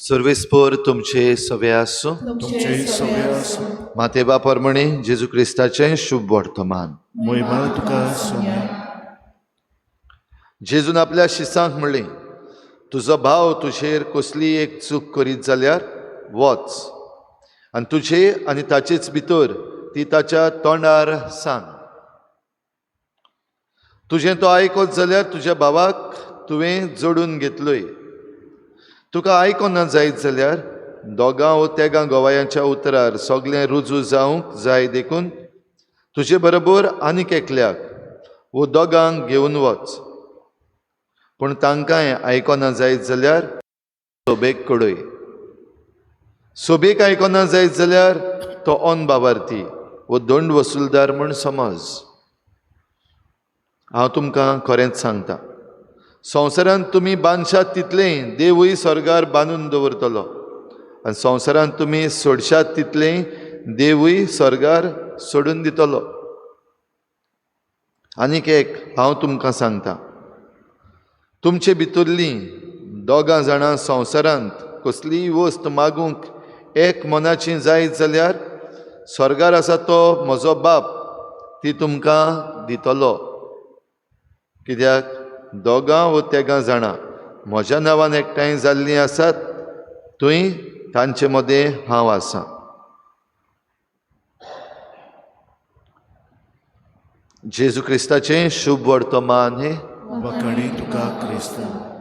सर्वेस्पोर तुमचे सवे आसूं. तुमचे सवे आसूं. माते बापरमणे जेजू क्रिस्ताचें शुभ वर्तमान. मोहिमा तुका सोम्या. जेजून आपल्या शिसांक म्हणलें, तुजो भाव तुजेर कसलीय एक चूक करीत जाल्यार वच आनी तुजे आनी ताचेच भितर ती ताच्या तोंडार सांग. तुजें तो आयकत जाल्यार तुज्या भावाक तुवें जोडून घेतलोय. तुका आयकना जायत जाल्यार दोगां वो तेगां गोवायांच्या उतरार सगळें रुजू जावंक जाय, देखून तुजे बरोबर आनीक एकल्याक वो दोगांक घेवन वच. पूण तांकांय आयकना जायत जाल्यार सोबेक कडय. सोबेक आयकना जायत जाल्यार तो अन बाबार्थी वो दंड वसुलदार म्हूण समज. हांव तुमकां खरेंच सांगता, संवसारांत तुमी बांदशात तितलें देवूय स्वर्गार बांदून दवरतलो, आनी संवसारांत तुमी सोडशात तितलें देवूय स्वर्गार सोडून दितलो. आनीक एक हांव तुमकां सांगता, तुमचे भितरलीं दोगां जाणां संवसारांत कसलीय वस्त मागूंक एक मनाची जायत जाल्यार स्वर्गार आसा तो म्हजो बाप ती तुमकां दितलो. कित्याक दोगां वो तेगां जाणां म्हज्या नांवान एकठांय जाल्लीं आसात, थंय तांचे मदें हांव आसां. जेजू क्रिस्ताचें शुभ वर्तमान हें. वाखाणी तुका क्रिस्ता.